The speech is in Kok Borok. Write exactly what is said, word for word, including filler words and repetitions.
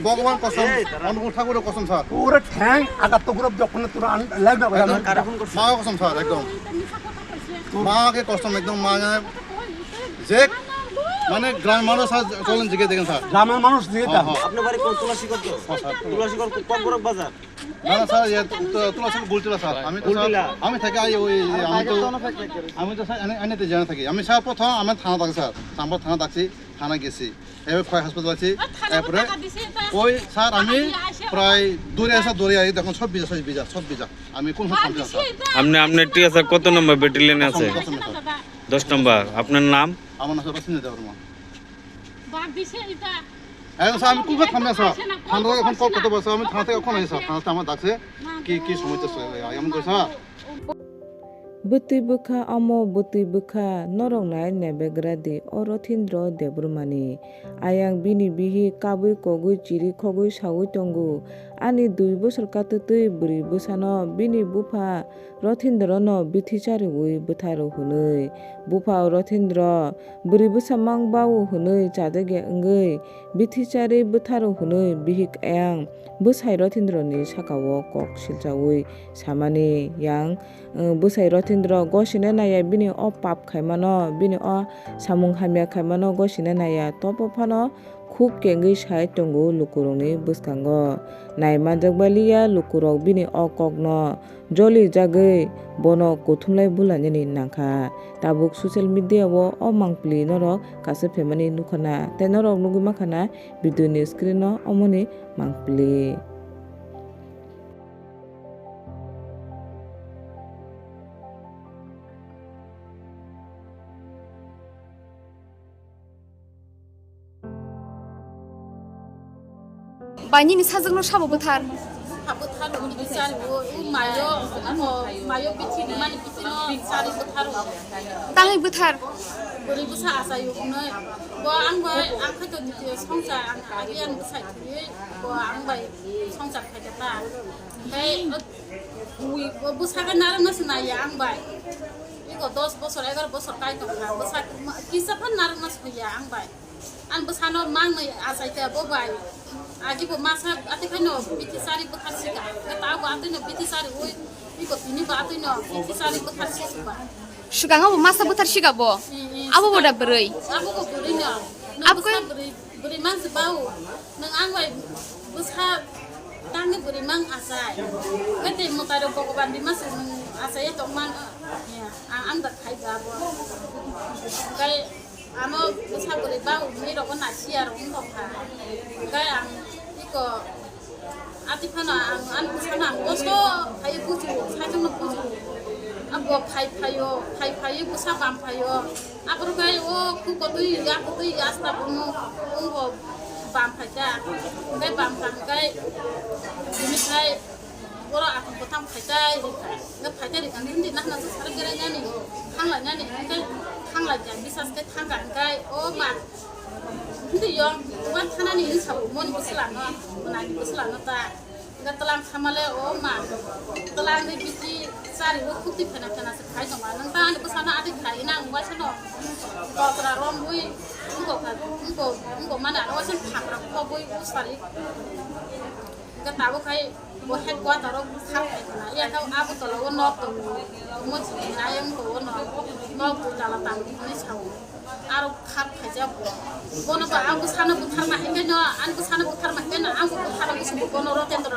ভগবান কসম, অনুকূল ঠাকুরের কসম sir. Pura thang agat to group jokhon tura an lag na. একদম কারে ফোন করছো? মা কসম স্যার, একদম। মা কে কসম, একদম মা জানে যে মানে গ্রামের মানুষ স্যার চলেন জিগে দেখেন স্যার। গ্রামের মানুষ জিগে হ্যাঁ, দেখেন। হ্যাঁ। আপনার বাড়ি কোন তুলাসীগঞ্জ? হ্যাঁ, স্যার। তুলাসীগঞ্জ কোন বড় বাজার? না, না, স্যার, ইয়ে, তো, তুলাসীগঞ্জ বুলটিলা স্যার। আমি তো স্যার, বুলটিলা। আমি থাকি আই ওই, আমি তো, আমি তো স্যার, আমি, আমি তো জানা থাকি। আমি স্যার প্রথম আমার থানা থাকি স্যার। আমরা থানা থাকছি, থানা গেছি। এবার খোয়াই হাসপাতাল আছি। আর থানা এরপরে টাকা দিছে এটা। ওই স্যার, আমি টাকা দিয়ে আসে। প্রায় দূরে আসা, দূরে আই, দেখুন সব ভিজা, সব ভিজা, সব ভিজা। আমি কোন সব আর থামছি না দিছে স্যার। এটা। আপনি, আপনি ঠিক আছে, কত নম্বর ব্যাটালিয়নে আছে? দশ নম্বর, দশ নম্বর। দশ নম্বর। আপনার নাম? আমার নাম স্যার রসিন্দ্র দেববর্মা। বাদ দিছে এটা। এই স্যার, আমি কোন থামবে স্যার? থানা থেকে এখন কল করতে পারছে, আমি থানা থেকে এখন আইসা, থানা থেকে আমার ডাকছে। কি, কি সমস্যা স্যার? এমন করে sir? Bwtwi bwkha omo bwtwi bwkha norok nai nebegra di o Rothindro Debbarmani. Ayang bini bihik kabwi kogwi chiri khogwi saui tongo. Ani dui bosor katwtwi bwrwi bwsano bini bupha Rothindrono bithi chariui bwtharo hwnwi. Bupha Rothindro bwrwi bwsa mang bao hwnwi chadagya wngwi bithi chari bwtharo hwnwi bihik ayang bwsai Rothindroni sakao kok silchaui samani yang, eh, bwsai Rothindro gosina naiya bini o pap khaimano, bini o samung hamya khaimano gosina naiya, tobo phano khuk kengwi sai tongo lukurokni bwskango. Nai manjakbaliya lukurok bini o kokno jolijagwi bono kuthumlai bulainani nangkha. Tabuk social media o o mangpili norok kaisa phaimani nukha na, tei norok nugwi mankha na video ni screen o omoni mangpili. Bai nini sajwkno sabo bwthar. Bwthar o bithi chari o, o mayo, o mayo bithi ni mani bithi no chari bwthar o. Tangwi bwthar. Bwrwi bwsa achai o hwnwi. Bo ang bai, ang khaito ditiyo songcha, ang agi ang bwsai thwiwi, bo ang bai songcha khaida ta. Tei o, o bwsa khe narwkna se naiya ang bai. Iko dos bosor, egar bosor kai tongkha. Bwsa kisa phan narwkna se hoiya ang bai. Ang bwsano mangnwi achaikha bo bai. Agi bo masa atwikhaino bithi chari bwthar sika. Tabo atwino bithi chari ui, iko tini bo atwino bithi chari bwthar sika. Swkang abo masa bwthar sika bo? Mm, mm, abo bo da bwrwi? Abo bo bwrwino. Abo bwsa bwrwi, bwrwi mansi bao. Nwng ang bai bwsa tangwi bwrwi mang achai. Kete mwtai rok Bhogoban di masa nwng achai tongman. Ang, ang da khai ba bo. Kai Ano bwsa bwrwi ba uni rogo nasiya rok wng tongkha. Hwnkhe ang iko ati phano ang ani bwsano ang kosto phaiwi bujiwo, saichungno bujiwo. Abo phai phaio, phai phaiwi bwsa bam phaio. Aphuru khe o kukotwi, yakotwi, asta bono wngbo bam phaikha. Hwnkhe bam pha hwnkhe bini khai Borok athang kwthang phaitai rikha. Hwnkhe phaitai rikha, hindi nahna se sari berai nani, thanglai nani, hwnkhe thanglai kha, bisas khe thangkha, hwnkhe o ma, hindi yong, uban thanani hinwi sao, moni bwswlano, nani bwswlano ta. Hwnkhe twlang thamale o ma, twlang ni bithi chari o khukti phena phena se khai tongma. Nwng ta ani bwsano adi khai nang, uaisano kotra romwi, wngkha, wngkha, wngkha mani ano uaisano thapra khobwi usari. Hwnkhe tabuk khai bo headquarter o bwthar khai khna. Iya khe abo tola o nok tongo. Omo chini ayang tongo nok. Nok dui tala tang hinwi sao. Aro khap khaijak bo. Bono ba ang bwsano bwtharma hai khe no, ang bwsano bwtharma hai khe no, ang bo bwthar bwswk bono rote